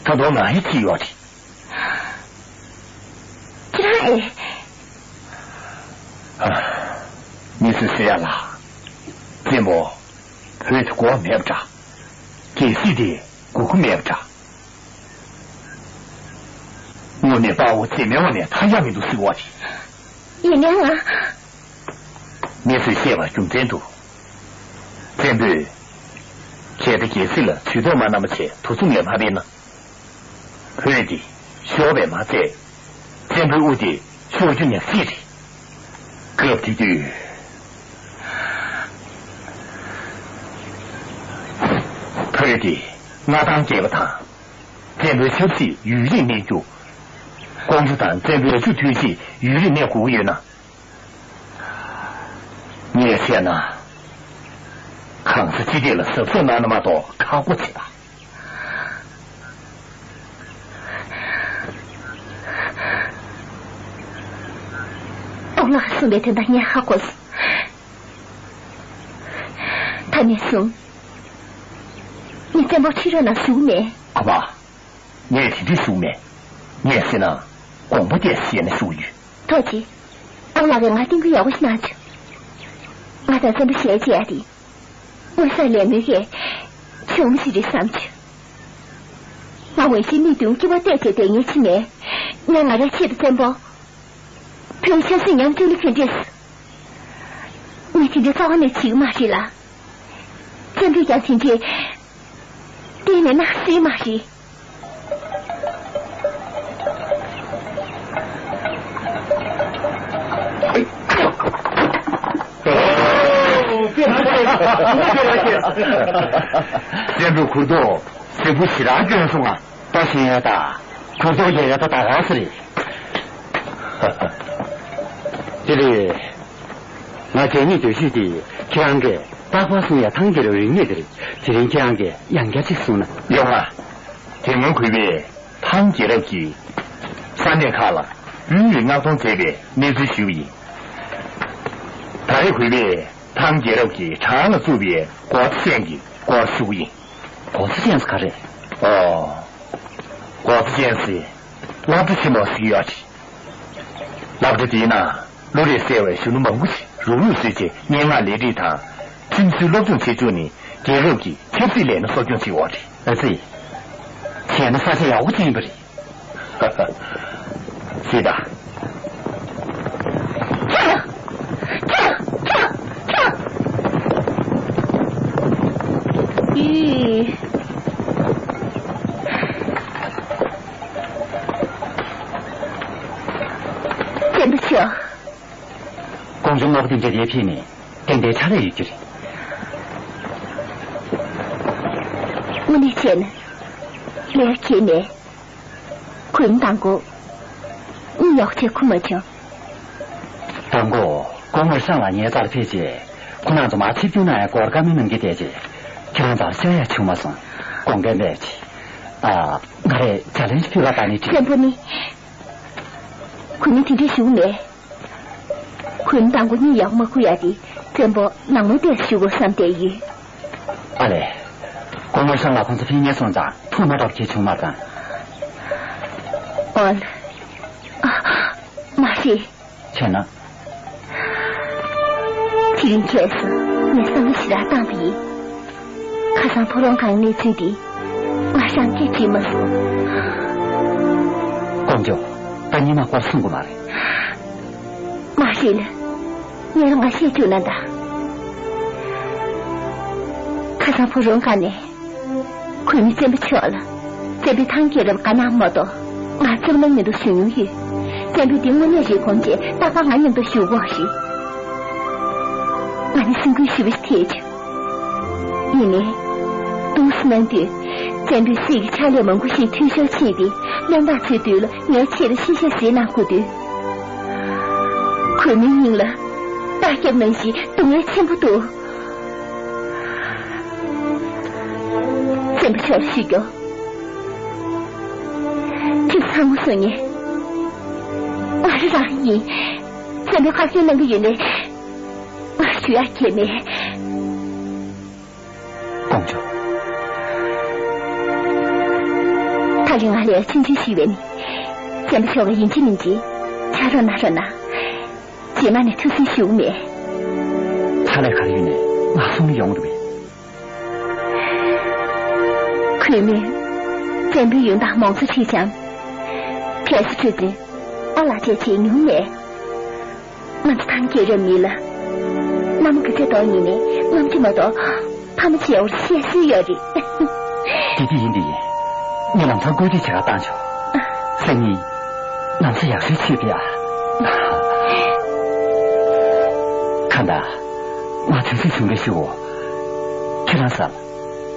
ད་དུང་ང་ཡི་ཅི་ཡོད་རེད། ཁྱེད་རང་ཨེ། ཨ། མི་ཚོས་ཟེར་ཡ་ལ། བཙན་པོ། བོད་དེ་གོ་བ་མེད་པ་འདྲ། རྒྱལ་སྲིད་དེ་དགོས་མཁོ་མེད་པ་འདྲ། དངོས་གནས་དཔའ་བོ་མཛེས་མའི་འོག་ནས་ཐར་ཡག་མི་འདུག་ཟེར་བ་དེ། ཡིན་ནའང་། མི་ཚོས་བཤད་པ་རྒྱུ་མཚན་འདུག། བཙན་པོས། ཁྱེད་དང་རྒྱལ་སྲིད་ལ་ཇུས་གཏོགས་མ་གནང་བ་བྱས་དུས་མཚུངས་ལས་མ་སྤེལ་ན། བོད་འདི་ཤོར་བས་མ་ཚད། བཙན་པོའི་དབུ་དེ་ཤོར་རྒྱུ་ཉག་གཅིག་རེད། སྐབས་དེ་དུས། བོད་འདི་མངའ་ཐང་རྒྱས་པ་དང་། བཙན་པོའི་ཆབ་སྲིད་ཡུན་རིང་གནས་རྒྱུ། ཀོང་ཇོ་དང་བཙན་པོའི་ཆུ་མཐུན་རྐྱེན་ཡུན་རིང་གནས་དགོས་ཀྱི་ཡོད་ན། ངས་བཤད་ན། གང་ས་ཅི་ཐད་ལ་གཟབ་གཟབ་གནང་ན་མ་གཏོགས་ཁག་པོ་ཆེ་ད། ཨོ་ལགས་གསུངས་པའི་དོན་དག་ངས་ཧ་གོ་སོང་། ད་ནས་བཟུང་། ངས་བཙན་པོ་ཁྲི་རལ་ནང་བཞུགས་མེད། ཨ་ཕ། ངས་དེ་འདྲ་ཞུ་མེད། ངས་ཟེར་ན། དགོངས་པ་བཏད་ཟེར་ན་ཞུ་ཡོད། ཐུགས་རྗེ་ཆེ། ཨ་ལགས་ཀྱིས་ང་སྟོན་གྱི་ཡག་པོ་ཞིག་གནང་བྱུང་། ང་དང་བཙན་པོ་ཞལ་མཇལ་ཡ་དེ། དངོས་སུ་ལས་སྨོན་གྱི་བྱུང་མི་ཞིག་རེད་བསམ་བྱུང་། ང་འོན་ཤིང་མིག་མདུན་སྐྱེ་བ་བལྟས་བྱས་བསྡད་མཁན་ཅིག་མེད། ངས་ང་རའི་ཆེད་དུ་བཙན་པོ། བོད་ཆབ་སྲིད་ཉམས་བཅུག་ནི་ག་འདྲས། ངས་དེ་འདྲའི་རྩ་བ་ནས་བྱེད་ཀྱི་མ་རེད་ལ། བཙན་པོས་ཀྱང་དེ་འདྲས་གཏན་ནས་གནང་སྲིད་མ་རེད། བཙན་པོའི་གུར་ཐོག་ཟིལ་པོ་ཞེ་དྲག་བསྐྱོན་སོང་ང་། ལྟ་ཤེས་ཡ་ད། གུར་ཐོག་རྒྱག་ཡ་ད་ད་ག་ས་རེད། དེ་རེད། ང་རྒྱལ་ཉེས་འདོད་ཞུས་དེ་ཁྱེད་རང་གིས་རྟག་པར་གསུང་ཡ་ཐང་རྒྱལ་རབས་རིག་གནས་དེ་རེད། དེ་རིང་ཁྱེད་རང་གིས་ཡང་བསྐྱར་ཅིག་གསུང་ན། ཡོང་ང་། དེ་སྔོན་གུས་པས་ཐང་རྒྱལ་རབས་ཀྱིས་ས་གནས་ཁག་ལ་དབུས་མངའ་གཏོང་མཛད་པའི་གནས་ཚུལ་ཞུས་པ་ཡིན། ད་རེས་གུས་པས་ཐང་རྒྱལ་རབས་ཀྱིས་བྲང་ལ་བཙུགས་པའི་སྒོ་རྩ་ཅན་གྱི་སྐོར་ཞུ་གི་ཡིན། སྒོ་རྩ་ཅན་ཟེར་ག་རེ། ཨོ། སྒོ་རྩ་ཅན་ཟེར། སློབ་གྲྭ་ཆེན་མོ་ཟེར་གྱི་ཡོད་རེད། སློབ་གྲྭ་དེའི་ནང་བློ་རིག་གསལ་བའི་གཞོན་ནུ་མང་པོ་ཞིག་རུག་རུག་བཟོས་རྗེས་སྙན་ངག་ལས་རིགས་དང་། ཁྲིམས་སྲོལ་སློབ་སྦྱོང་བྱེད་བཅུག་ནས་རྒྱལ་ཁབ་ཀྱི་ཆབ་སྲིད་ལས་སྣ་གསོ་སྐྱོང་བྱེད་ཀྱི་ཡོད་རེད། ཨ་ཙི། བྱས་ན་ས་ཆ་ཡག་པོ་ཅིག་ཡིན་པ་རེད། ཧ་ཧ། ཟེར་ད། ཁྱོད། ཁྱོད། ཁྱོད། ཁྱོད། ཨི། བཙན་པོ་མཆོག། ཀོང་ཇོ་རྔ་པོ་དེ་འདྲ་རེད་ཕེབས་ནས་ཏན་ཏན་ཁྲ་རེ་ཡོད་རྒྱུ་རེད། དངོས་གནས་བྱས་ན། ལས་ཁྱེད་ནས། གུས་མོ་དང་གོ། གཉིད་ཡག་བྱས་ཁུག་མ་བྱུང་། དང་གོ། སྐུ་ངོ་ཧྲང་ལགས་ངའི་རྩར་ཕེབས་རྗེས། ཁོ་རང་ཚོ་མར་ཆིབས་བསྒྱུར་གནང་ཡ་སྐོར་བཀའ་མོལ་གནང་གི་བསྡད་རྗེས། ཁྱེད་རང་ཚོར་བཤད་ཡ་བྱུང་མ་སོང་། དགོངས་འགལ་མེད་ཅིག། ཨ། ང་རས་ཇ་ལན་ཞིག་ཕུལ་བ་དང་ནི་འགྲིག། བཙན་པོ་ནི། གུས་མོ་དེ་འདྲ་ཞུ་མེད། གུས་མོ་དང་གོ་གཉིད་ཡག་མ་ཁུག་ཡ་དེ་བཙན་པོ་ནང་མོལ་ཏོག་ཙམ་ཞུ་དགོས་བསམ་བསྡད་ཡོད། ཨ་ལས། སྐུ་ངོ་ཧྲང་ལགས་ཁོང་ཚོ་ཕེབས་མཁན་སོང་ཙང་ཐུགས་མ་སྐྱོ་བ་བྱེད་བྱུང་མ་དང་། ཨོ། ཨ། མ་རེད། བྱས་ན། དེ་རིང་ཁྱེད་ཚོ་ངས་བསམ་བློ་ཞེ་དྲག་བཏང་བ་ཡིན། ཁ་སང་ཕོ་བྲང་སྒང་གནས་ཚུལ་འདི་ང་རང་སྐད་བྱེད་མ་སོང་། ཀོང་ཇོ། ད་ཉི་མ་སྐོར་གསུང་གི་མ་རེད། མ་རེད་ལ། ངས་ང་བཤད་བཅུག་ན་ད། ཁ་སང་ཕོ་བྲང་སྒང་ནས། གུས་མོས་བཙན་པོ་མཆོག་ལ། བཙན་པོས་ཐང་རྒྱལ་རབས་བཀའ་གནང་མ་གཏོགས། ང་རྩ་བ་ནས་མི་འདུག་ཞུ་མྱོང་ཡོད། བཙན་པོས་འདི་དངོས་གནས་རེད་དགོངས་རྗེས་རྟག་པར་ང་མཉམ་དུ་བཞུགས་དགོས་ཤིག། ང་ནི་སེམས་འགུལ་ཞེ་པོ་ཞིག་ཐེབས་བྱུང་། ཡིན་ནའི། འདུག་སེ་གནང་དུས། བཙན་པོའི་སྲས་ཀྱི་ཕྱག་ལས་མང་པོ་ཞིག་འཐུས་ཤོར་ཕྱིན་ཏེ། བློན་འབངས་ཚོའི་མདུན་ལ་ངའི་ཆེད་དུ་གཤེ་གཤེ་གཟིགས་གནང་དགོས་དུས། གུས་མོའི་སྙིང་ལ་རྟ་རྒྱབ་ནང་བཞིན་སྡུག་བསྔལ་ཆེན་པོ་འདུག། བཙན་པོ་མཆོག་ལ་ཞུ་རྒྱུ། ཁྱེད་ཚང་མ་སོང་ངས། ང་རང་རང་ཡིན། བཙན་པོས་ཁ་གསོ་གནང་གི་ཡོད་ནའི། ང་ཞུ་ཡག་གང་ཡང་མེད། ཀོང་ཇོ། ད་རིང་ང་ལ་ཆུང་ཆུང་ཞིག་ཡོད་ནའི། བཙན་པོ་མཆོག་གིས་ཡིན་གཅིག་མིན་གཅིག་ཆ་རོགས་གནང་རོགས་གནང་། རྗེས་མ་ནས་ཐུགས་སུན་ཞུ་གི་མེད། ཕྱག་ལས་ག་རེ་ཡོད་ནའི་ང་གསུང་ནས་ཡོང་གི་རེད་པས། གུས་མོས་བཙན་པོའི་ཡོན་བདག་མང་ཚོགས་ཁྲིད་ཀྱང་། གལ་སྲིད་ཁྲིད་ཚེ་ཨ་ལགས་བཅས་བྱེད་མྱོང་མེད། ང་ཚོ་ཐང་རྒྱལ་རབས་མི་ལ། མནའ་མ་ག་ཚད་གཏོང་ཡིན་ནའི་རྔམ་སྐྱེ་མ་གཏོགས་ཕ་མ་བྱེད་འོར་བཤད་སྲོལ་ཡོད་རེད། དེ་དེ་ཡིན་དེ་ཡིན། ངས་ལམ་སང་བཀོད་སྒྲིག་བྱེད་ག་བཏང་ཆོག་སང་ཉིན་ལམ་སང་ཡག་ཤོས་ཆེད་དུ་ཡ། ཁ་འདའ། ང་དུས་ཚོད་བྱུང་རེ་ཞུ། ཁྱེད་རང་ཟ།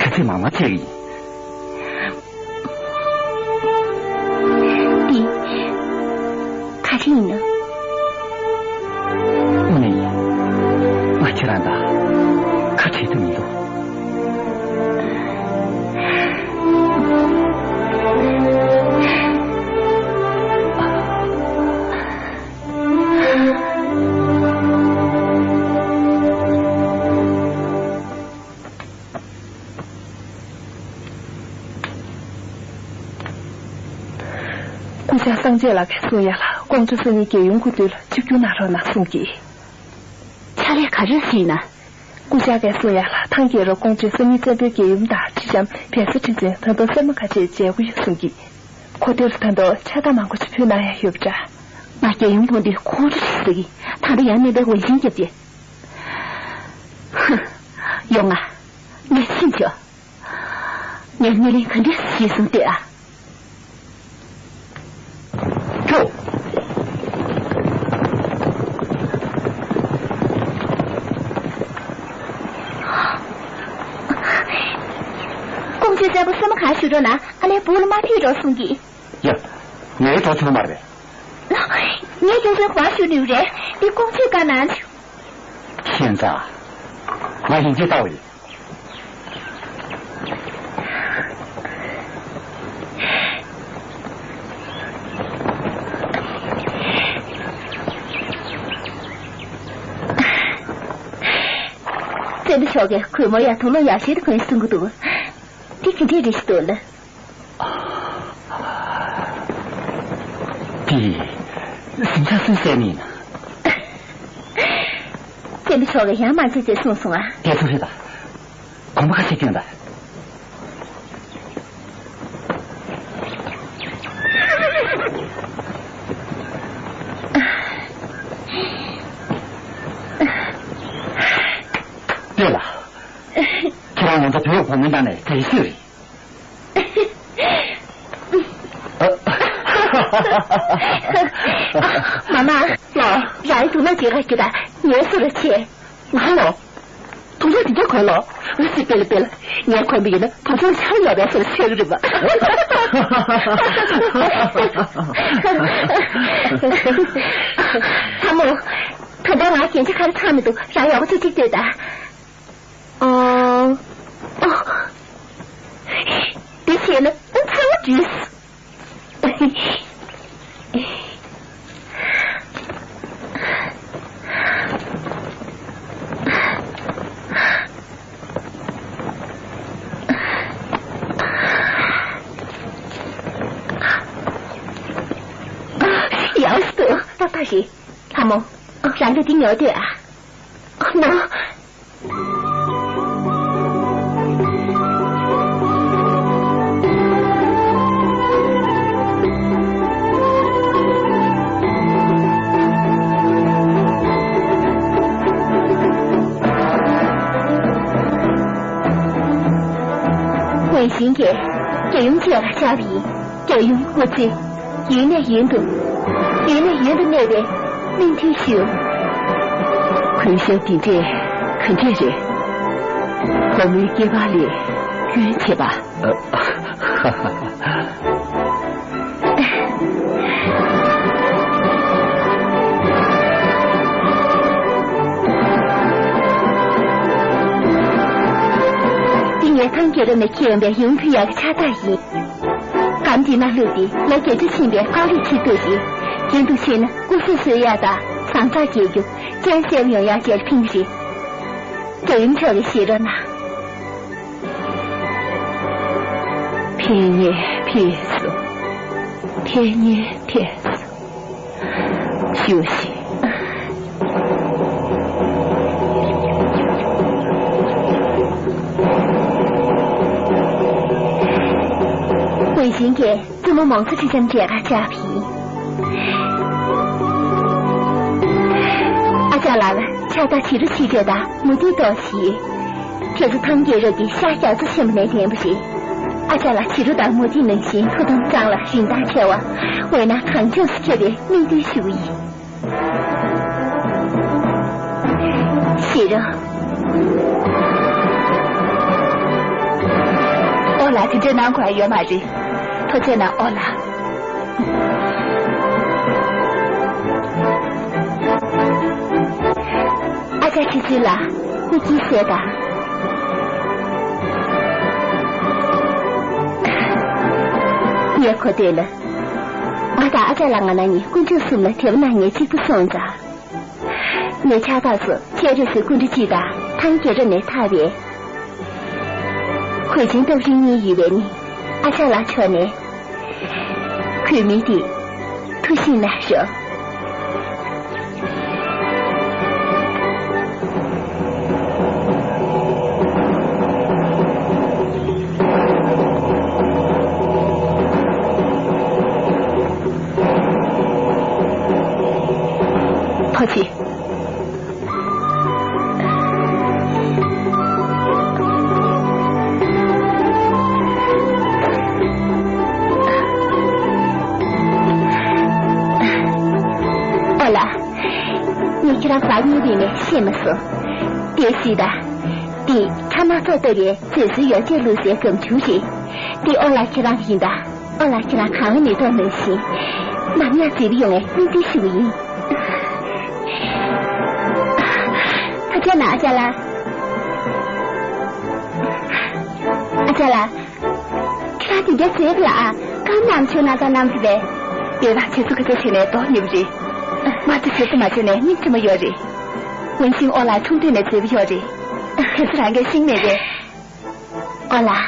ག་ཚོད་མང་མང་བྱེད་ཀྱི་ཡིན། འདི། ག་རེ་ཡིན་ནམ། དངོས་གནས་ཡིན། ང་ཁྱེད་རང་དང་ཁ་བྲལ་ཐུབ་མི་འདུག་སྐུ་ཞབས་སངས་རྒྱས་ལགས་ཀྱིས་གསུང་ཡ་ལ་ཀོང་ཇོ་སང་ཉིན་རྒྱལ་ཡུམ་སྐུ་མདུན་ལ་ཆིབས་བསྒྱུར་གནང་རོགས་གནང་གསུང་གི། ཕྱག་ལས་ག་རེ་ཞིག་ཡིན་ན། སྐུ་ཞབས་ཀྱིས་གསུང་ཡ་ལ་ཐང་རྒྱལ་རབས་ཀོང་ཇོས་སང་ཉིན་བཙན་པོའི་རྒྱལ་ཡུམ་དང་ཁྲིད་བྱམས་བལ་བཟའ་ཁྲི་བཙན་ད་དུང་སེར་མོ་ཁ་ཆེ་མཇལ་དགོས་ཡོད་གསུང་གི། གོ་ཐོས་ལ་ད་དུང་ཕྱག་རྟགས་མང་པོ་ཞིག་ཕུལ་གནང་ཡ་ཡོད་པ་འདྲ། ང་རྒྱལ་ཡུམ་མཐོང་དུས་ཁོང་ཁྲོ་ཞིག་ཟ་གི། ད་དུང་ཡང་སྨན་པའི་འོ་ཤིང་རྒྱབ་ཀྱི། ཧུ། ཡོང་ང་། ངས་ཕྱིན་ཆོག་ངས་སྣེ་ལེན་ག་འདྲ་ཞིག་སོང་ལྟོས་ཨ། ཁྱོ། ཀོང་ཇོས་བཙན་པོ་སེར་མོ་ཁ་ཞུ་རོགས་གནང་། ཨ་ལས་བུ་ལ་མ་ཕེབས་རོགས་གསུང་གི། ཡ། ངའི་གྲོགས་ཚོ་མ་རེད། ངས་ཁྱོད་ཚོའི་གོ་བ་ཞུ་ནུས་རེད། འདི་ཀོང་ཇོས་བཀའ་གནང་བྱུང་། ཤན་ཙང་། ང་ཡིན་གཅིག་ལྟ་བ་ཡིན། བཙན་པོ་མཆོག་གིས་གུས་མོར་ཡ་དུག་སློག་ཡག་ཤོས་དེ་གོན་གསུང་གི་འདུག་འདི་ག་འདྲས་རེད་ཤི་འདུག་ལ། དེ། ཟིང་ཆ་སུས་བསལ་ནི་ཡིན། བཙན་པོ་མཆོག་གིས་ཡང་མ་བརྩི་ཚེ་གསུངས་སོང་ང་། དེ་ཚོ་རེད་ད། གོམ་པ་ཁ་ཤས་སྐྱོན་ད། ལྟོས་ལ། ཁྱེད་རང་ང་ཚོ་བོད་བོད་མི་ནང་ནས་གལ་ཤོས་རེད། མ་མ། ལགས། རང་དུག་སློག་ཅིག་ག་རྒྱུ་དང་ངལ་གསོ་རུ་ཆེ། ང་ལོ། དུག་སློག་འདི་འདྲ་གོན་ལོ། ང་སི་སྤེལ་སྤེལ། ངས་གོན་པ་ཡིན་ན་དུག་སྦྲང་ཆར་ཡོད་པའི་སོར་ཆེ་གི་རེད་པ། ལྷ་མོ། ད་ལྟ་ང་རྒྱན་ཆ་ག་རེ་ཚང་མི་འདུག་རང་ཡག་པོ་ཅིག་ཅིག་ལྟོས་དང་། ཨོ། ཨོ། འདི་བྱས་ན་ཨ་ཚང་མ་འགྲིག་ཡག་སོ། ཏག་ཏག་རེད། ལྷ་མོ། རང་གིས་འདི་ཉོ་སྡོད་ཨ། ཨ་མ། ངས་གཞན་གྱི་རྒྱལ་ཡུམ་ཆེ་བ་བཅར་བ་ཡིན། རྒྱལ་ཡུམ་སྐུ་ཚེ། ཡུན་ནས་ཡུན་དུ། ཡུན་ནས་ཡུན་དུ་གནས་པའི་སྨོན་འདུན་ཞུ། གུས་ཞབས་འདི་འདྲས་ག་འདྲས་རེད། བུ་མོའི་སྐྱེས་པ་ལས་སྐྱོན་ཆེ་བ། འདི་ངས་ཐང་རྒྱལ་རབས་ནས་ཁྱེར་ཡོང་པའི་ཡུམ་ཕུལ་ཡག་གི་ཕྱག་རྟགས་ཡིན། སྒམ་འདི་ནང་བླུགས་ཏེ་ལོ་བརྒྱད་ཅུ་ཕྱིན་པའི་ཀའོ་ལི་ཁྲི་བཏོད་ཅིག་རྒྱུན་དུ་ཕྱིན་ན་སྐུ་གཟུགས་གསོ་ཡག་དང་ གང་ཟག་རྒྱལ་རྒྱུ་ཅན་གསལ་ཡོང་ཡག་ཅེར་ཕིང་རེད། རྒྱལ་ཡུམ་ཆོག་གི་ཤེས་རོགས་གནང་། ཕན་ཡས་ཕེབས་སོ། ཕན་ཡས་ཕེབས་སོ། ཞུ་ཞིག་ཝེ་ཞིན་གྱིས་བཙུན་མོ་མང་ཚོ་ཁྲི་ཆམ་བྱས་ཁ་ཆག་ཕིན། ཨ་ཅག་ལགས་ལ་ཕྱག་རྟགས་བྱི་རུ་ཆེ་གྲས་དང་མུ་ཏིག་ཏོག་ཞིག་ཁྱེད་ཚོ་ཐང་རྒྱལ་རབས་ཀྱི་ཤ་རྒྱ་མཚོ་ཆེན་པོ་ནས་ལྡན་པ་རེད། ཨ་ཅག་ལགས་བྱི་རུ་དང་མུ་ཏིག་ནང་བཞིན་ཐུགས་དམ་གཙང་ལ་རིན་ཐང་ཆེ་བ། འོ་ན་གངས་ལྗོངས་སུ་ཁྱབ་པའི་སྨོན་འདུན་ཞུ་གི་ཡིན། ཤེས་རབ། ཨོ་ལ་དེ་འདྲའི་གནང་དགོས་ཡ་ཡོད་མ་རེད། ཐུགས་རྗེ་གནང་ཨོ་ལ། ཨ་ཅག་ཁྲི་བཙུན་ལགས་སྐུ་སྐྱིད་གསལ་དང་། ངས་གོ་ཐོས་ལ། ང་དང་ཨ་ཅག་ལགས་ང་རང་གཉིས་དཀོན་མཆོག་གསུམ་ལ་དད་པ་གནང་མཁན་གཅིག་པུ་སོང་ཙང་། ངས་ཕྱག་རྟགས་སུ་ཁྱེད་རེ་ཟུང་སྐུ་མགྲོན་གཅིག་དང་ཐང་རྒྱལ་རབས་ནས་ཐར་བའི་གོས་ཆེན་སྟབས་རིང་གཉིས་ཡོད་པའི་ནི་ཨ་ཅག་ལགས་ཕྱོགས་ནས་གུས་མོས་ཏེ་ཐུགས་བཞེས་གནང་ཤོག་ཐུགས་རྗེ་ཆེ། ཨོ་ལ། ངས་ཁྱེད་རང་གཟའ་ཉི་མའི་ནས་ཤེས་མ་སོང་། དེ་སྲིད་ད། འདི་ཁྲ་དམར་ཐོག་ལྟ་བའི་མཛེས་བཟོའི་ཡོ་བྱད་བླུགས་སའི་སྒམ་ཆུང་རེད། འདི་ཨོ་ལ་ཁྱེད་རང་ཡིན་ད། ཨོ་ལ་ཁྱེད་རང་གང་ལ་མེ་ཏོག་ནང་བཞིན། ནམ་ཡང་མཛེས་པོ་ཡོང་བའི་སྨོན་འདུན་ཞུ་གི་ཡིན། ཐུགས་རྗེ་གནང་ཨ་ཅག་ལགས། ཨ་ཅག་ལགས། ཁྱེད་རང་དེ་འདྲའི་མཛེས་པོ་ལ་ཨ། རྐང་གནམ་མཆོག་ན་ཚ་གནམ་རེད་པས། དེ་ལ་བྱེད་ཚུལ་ག་ཚོད་བྱས་ནས་ལྡོག་ཉེ་པོ་རེད། མ་དེ་བྱེད་ཚུལ་མ་བྱས་ནས་སྙིང་རྗེ་མོ་ཡོད་རེད། ཝུན་ཤིང་ཨོ་ལགས་ཆུང་དུས་ནས་མཛེས་པོ་ཡོད་རེད། དེ་ཚོ་རང་གིས་ཤེས་མེད་པས། ཨོ་ལགས།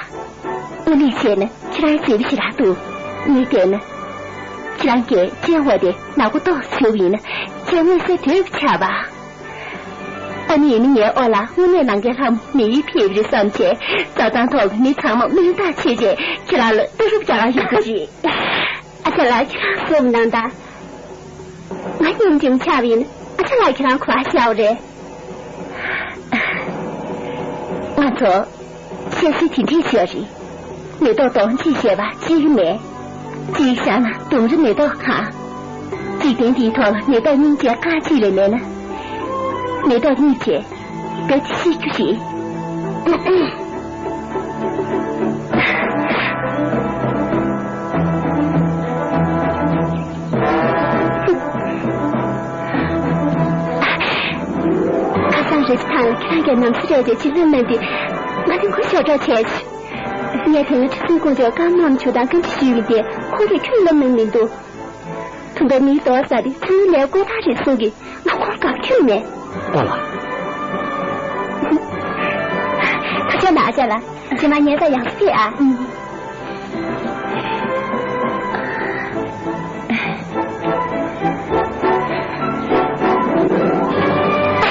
དངོས་གནས་བྱས་ན་ཁྱེད་རང་མཛེས་པོ་ཞེ་དྲག་འདུག་ངས་བལྟས་ན། ཁྱེད་རང་གིས་སྤྱན་འོག་དེ་ནག་པོ་ཏོག་ཙམ་བྱུགས་པ་ཡིན་ན་ཁྱེད་མངོན་གསལ་དོད་པོ་ཆགས་པ། ཨ་ནི་ཡིན་ན་ངའི་ཨོ་ལགས་དངོས་གནས་ནམ་མཁའི་ལྷ་མོ་མི་ཡུལ་ཕེབས་རེད་བསམ་བྱས་རྩྭ་ཐང་ཐོག་གི་མི་ཚང་མ་སྨོན་རྟགས་བྱས་རྗེས་ཁྱེད་རང་ལ་བསྟོད་རབ་རྒྱག་ག་ཡོང་གི་རེད། ཨ་ཅག་ལགས་ཁྱེད་རང་གསུངས་གནང་དང་། ང་སྙིང་རྗེ་མོ་ཆགས་པ་ཡིན་ན་ཨ་ཅག་ལགས་ཁྱེད་རང་ག་པར་བཞག་པ་རེད། ང་ཚོ། ཆབ་སྲིད་དེ་འདྲས་བྱས་རེད། མེ་ཏོག་སྡོང་ཆེན་ཞེས་པ་གཅིག་མེད། གཅིག་བཞག་ན་ལྡུམ་ར་མེ་ཏོག་གང་། འཇིག་རྟེན་འདིའི་ཐོག་ལ་མེ་ཏོག་སྙིང་རྗེ་རྐང་གཅིག་ལས་མེད་ན། མེ་ཏོག་སྙིང་རྗེ་རྦད་དེ་ཤི་རྒྱུ་རེད། ཁ་སང་རེབ་ཐང་ལ་ཁྱེད་རང་གིས་ནམ་སེ་རེད་དེ་ཅི་ལོན་ལོན་ཏེ་ང་དེ་ཁུ་ཤོར་འགྲོ་བྱས། ངས་དེ་སྔ་ཁྲི་སྲོང་ཀུན་སྐྱོང་བཀའ་གནང་བྱུང་དང་བཀའ་འདྲི་ཞུས་པ་དེ་ཁོང་གིས་ཁྱོན་བསླབ་གནང་མི་འདུག་ད་ལྟ་མིའི་དོགས་ས་དེ་ཚང་ལས་ཀོ་ཐག་རེད་གསུང་གི་ང་ཁོང་དགའ་ཁྱོན་མེད། ཨོ་ལ། ཐུགས་རྗེ་གནང་ཨ་ཅག་ལགས། རྗེས་མ་ཉལ་ས་ཡག་པོ་ཕེབས་ཨ།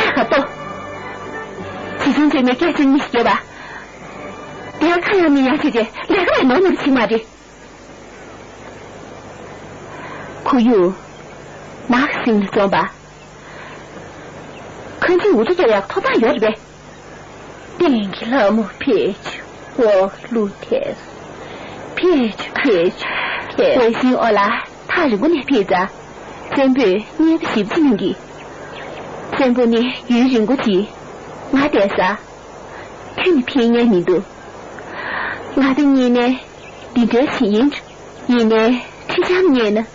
ཨ་ཧ་ཏོ། ཇི་བཞིན་བྱས་ནས་སྐད་ཅིག་གཉིས་ཤིག་བརྒྱབ་པ། དེ་ཁ་ཡང་མི་ཡང་བྱས་རྗེས་ལས་ཀ་ལ་ནོར་ནོར་བྱེད་མ་རེད། ཁོར་ཡུག་ནགས་གསེང་ལ་འཛོམས་པ། ཁ་མཆུ་འུ་ཚོ་ཚོ་ཡག་ཐོབ་ཐང་ཡོད་རེད་པས། སྟེང་གི་ལྷ་མོ་ཕེབས་བྱུང་འོག་ལུས་ཐལ། ཕེབས་བྱུང་ཕེབས་བྱུང་ཕེབས། ཝེ་ཤིང་ཨོ་ལ་ཐག་རིང་པོ་ནས་ཕེབས་ཙང་། བཙན་པོས་མཉེས་པོ་ཞེ་པོ་ཅིག་གནང་གི། བཙན་པོ་ནི་ཡུན་རིང་པོ་ཅིག་ང་བསྡད་ས། ཁྱོན་ནས་ཕེབས་མཁན་མི་འདུག་ང་དང་གཉིས་ནས་འདི་འདྲའི་བྱེད་ཡིན། ཡིན་ནའི་ཁྲི་ལྕམ་ཉན་ན་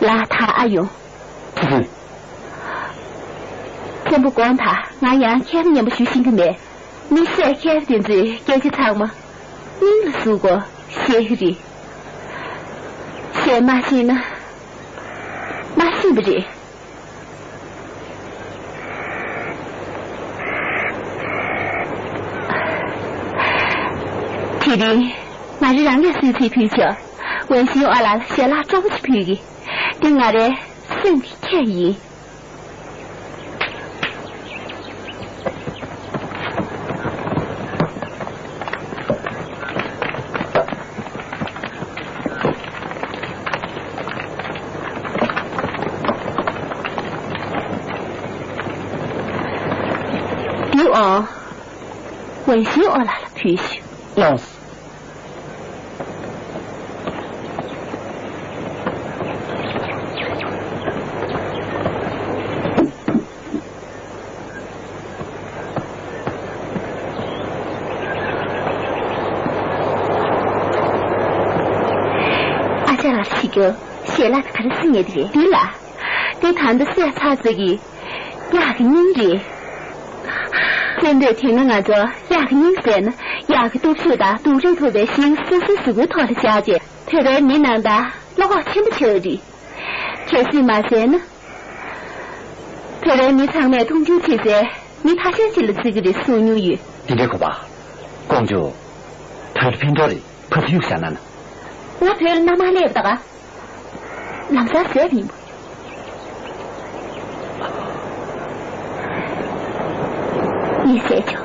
ལ་ཐག་ཨ་ཡོང་། ཙི་ཙི། བཙན་པོ་དགོངས་དག་ང་ཡང་མཁས་པ་སྙན་པོ་ཞུ་ཤེས་ཀྱི་མེད། མི་སེར་མཁས་པ་དེ་ཚོའི་སྐད་ཆ་ཚང་མ་སྙིང་ལ་ཟུག་གོ་ཤེས་ཀྱི་རེད། བཤད་མ་ཤེས་ན་མ་ཤེས་པ་རེད། དེ་རིང་ང་རང་རང་གིས་སུས་ཚིག་ཕུལ་ཆོག་ཝན་ཤིན་ཨོ་ལགས་ལ་ཞལ་ལག་སྤྲོ་པོ་ཞིག་ཕུལ་གི། འདི་ང་རའི་སེམས་ཀྱི་ཁྱད་ཡིན། འདི་འོང་། ཝན་ཤིན་ཨོ་ལགས་ལ་ཕུལ་ཞིག་ལོངས། ཨ་ཅག་ལགས་ཤིག་གི་ཞལ་ལག་དེ་ག་རེ་ཟེར་ཉེ་དེ་རེད། འདི་ལ། དེ་ད་ལྟ་བསད་ཚར་ཟེར་གི། གཡག་གི་སྙིང་རེད། བཙན་པོས་དེ་སྔ་ང་ཚོ་གཡག་གི་སྙིང་ཟས་ན་གཡག་གི་སྟོབས་ཤུགས་དང་སྡུག་རུས་ཐོབ་པའི་ཞིང་སོ་སོའི་གཟུགས་པོའི་ཐོག་ལ་བཞག་རྗེས་བོད་པའི་མི་རྣམས་དང་བློ་ཁོག་ཆེན་པོ་བྱས་རེད། གལ་སྲིད་མ་བསད་ན། བོད་པའི་མི་ཚང་མས་མཐོང་ཆུང་བྱེད་སའི་མི་ཐ་ཤལ་ཅིག་ལ་བརྩི་གི་རེད་གསུང་མྱོང་ཡོད། འདི་འདྲའི་གོ་བ། ཀོང་ཇོ། བོད་ལ་ཕན་ཐོགས་རེད། ཕ་ཚུལ་གཡུག་བཞག་ན་ན། ང་བོད་ལ་མནའ་མ་སླེབས་ད་ག་ལམ་སང་བསད་པ་ཡིན་པ། ངས་བསད་ཆོག་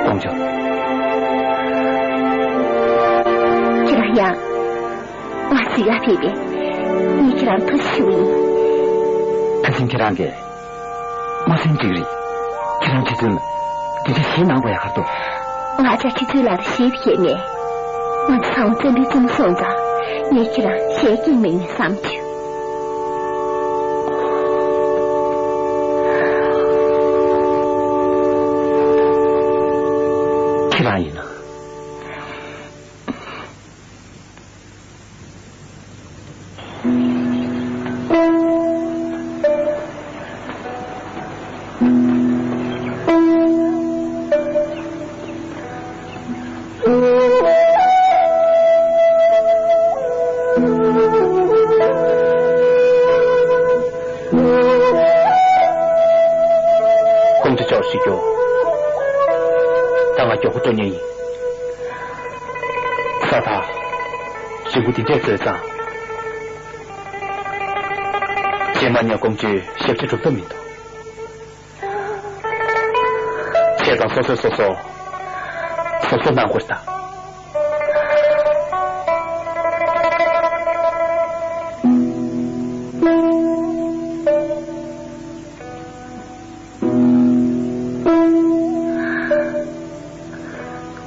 ཀོང་ཇོ། ཁྱེད་རང་ཡང་ང་གཟིགས་ག་ཕེབས་པས་ངས་ཁྱེད་རང་ཐུགས་ཞུ་ཡིན། ཁ་སང་ཁྱེད་རང་གིས། མ་སེམས་འགྲིག་རེད། ཁྱེད་རང་ཁྲི་བཙུན་ལ་དེ་འདྲ་ཞེད་སྣང་དགོས་ཡ་ག་རེ་འདུག་ང་ཅག་ཁྲི་བཙུན་ལགས་ལ་ཞེད་ཡས་མེད། ང་ཚོ་ཚང་མ་བཙན་པོའི་བཙོན་སོང་ཙང་ངས་ཁྱེད་རང་ཞེད་ཀྱིན་མེད་ངས་བསམ་བྱུང་། ཁྱེད་རང་ཡིན་ན། ཀོང་ཇོ་ཅོག་ཞིག་རྒྱོབ། ད་ང་མགྱོགས་པོ་འགྲོ་མཁན་ཡིན། ས་ཐག་རིང་པོ་འདི་འདྲས་བཟོས་ཙང་། རྗེས་མ་ངས་ཀོང་ཇོའི་ཞབས་ཕྱི་སྒྲུབ་ཐུབ་མི་འདུག་བྱས་ཙང་སོ་སོས་སོ་སོ་སོབ་སོབ་གནང་དགོས་ད།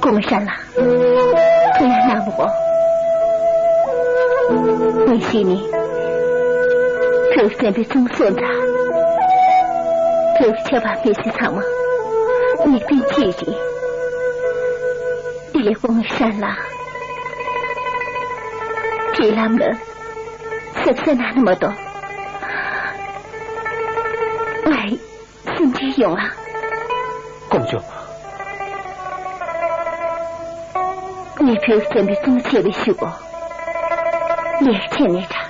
སྐུ་ངོ་ཤར་ལགས། ཐུགས་ཡ་གནང་མི་དགོས། ངས་ཤེས་ནི། བོད་བཙན་པོའི་བཙོན་སོང་ཙང་། བོད་ཆབ་འབངས་མི་སེར་ཚང་མ་མི་དཔོན་ཁྱེད་རེད། དེ་ལས་སྐུ་ངོ་ཤར་ལགས། དེའི་ལམ་ལ་གཟབ་གཟབ་གནང་ན་མ་གཏོགས། ང་ཡི་སེམས་ཁྲལ་ཡོང་ང་། ཀོང་ཇོ། ངས་བོད་བཙན་པོའི་བཙོན་ལ་བཅར་བའི་གཞུག་གུ། ལས་ཀ་བྱས་ནའི་འདྲ།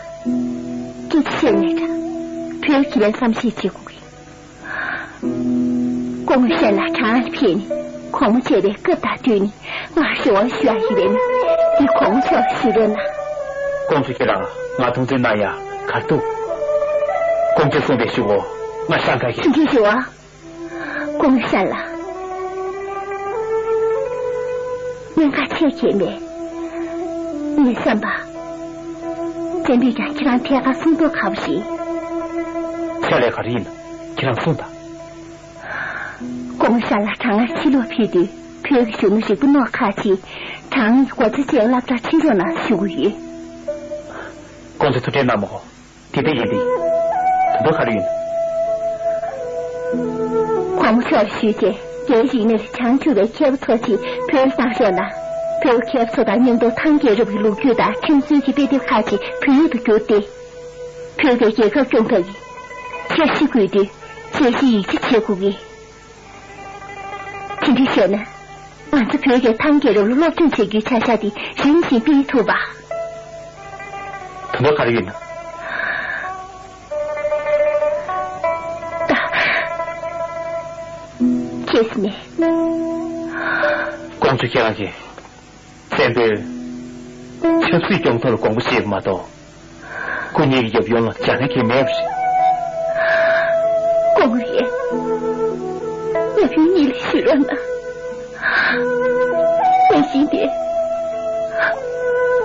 སྐད་ཆ་བཤད་ནའི་འདྲ། བོད་ཀྱི་ལན་བསམ་ཤེས་བྱེད་དགོས་ཀྱི། སྐུ་ངོ་ཤར་ལགས་གྲྭ་ལ་ཕེབས་ནས་དགོང་མོ་མཇལ་བའི་སྐབས་དང་བསྟུན་ནས་ང་རེ་བ་ཞུ་ཡ་ཡིན་པས་ན། འདི་དགོང་མོ་ཕྱོགས་ཞུ་རོགས་གནང་། ཀོང་ཇོ་ཁྱེད་རང་ང་ཐུགས་འཛེམ་གནང་ཡ་ག་རེ་འདུག་ཀོང་ཇོ་གསུངས་པའི་གཞུག་གུ་ང་ཤང་ཁ་ཤས། ཅི་འདྲ་ཞུ་བ། སྐུ་ངོ་ཤར་ལགས། གནད་འགག་ཆེ་གེ་མེད། ངའི་བསམ་པ། བཙན་པོས་ཀྱང་ཁྱེད་རང་ཐད་ཀར་གསུང་རྟོགས་དགའ་པོ་རེད། ཁྱེད་ལས་ག་རེ་ཡིན། ཁྱེད་རང་གསུངས་དང་། སྐུ་ངོ་ཤར་ལ་གྲང་ངར་ཕྱིར་ལོག་ཕེབས་དུས་བོད་ཀྱི་གཞོན་ནུ་རིག་པ་རྣོ་ཁག་ཅིག་གྲང་ངར་གྱི་སྒོ་རྩ་བཅད་སློབ་གྲྭར་ཁྲིད་རོགས་གནང་ཞུ་གི་ཡོད། ཁོང་ཚོས་ཐུགས་ཁྲལ་གནང་མ་དགོས། དེ་ལྟ་ཡིན་ཏེ། དོན་དག་ག་རེ་ཡིན། སྐུ་ངོ་མཆོག་ལ་ཞུས་རྗེས་རྒྱའི་རིག་གནས་ལ་བྱང་ཆུབ་པའི་མཁས་པ་ཚོ་ཅིག་བོད་ལ་བཏང་རོགས་གནང་། བོད་མཁས་པ་ཚོ་དང་མཉམ་དུ་ཐང་རྒྱལ་རབས་ཀྱི་ལོ་རྒྱུས་དང་ཁྲིམས་སྲོལ་གྱི་དཔེ་དེབ་ཁག་ཅིག་བོད་ཡིག་ཏུ་བསྒྱུར་ཏེ། བོད་པའི་རྒྱལ་ཁབ་སྐྱོང་ཐབས་ཀྱི་འཆར་གཞི་བཀོད་དེ་འཆར་གཞི་ཡིག་ཆ་བྱེད་དགོས་ཀྱི། དེ་འདྲ་བྱས་ན། ང་ཚོ་བོད་ཀྱི་ཐང་རྒྱལ་རབས་ལ་སློབ་སྦྱོང་བྱེད་རྒྱུའི་བྱ་གཞག་དེ་རིམ་བཞིན་སྤེལ་ཐུབ་པ། དོན་དག་ག་རེ་ཡོད་ན། ད། ཁྱེད་ནས། ཀོང་ཇོ་ཁྱེད་རང་གིས། བཙན་པོས་ཆབ་སྲིད་སྐྱོང་ཐབས་ལ་དགོངས་པ་བཞེས་པ་མ་གཏོགས། ཁོ་གཉིས་ཀྱི་ཡབ་ཡུམ་ལ་སྦྱར་ན་གལ་མེད་པ་རེད། སྐུ་ངོ་ཡིས་ཡབ་ཡུམ་གཉིས་ལ་ཞུ་རོགས་གནང་། བཀྲ་ཤིས་བདེ་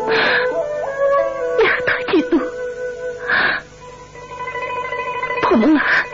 ལེགས། ཡག་ཐག་ཆོད་འདུག་བུ་མོ་ལགས།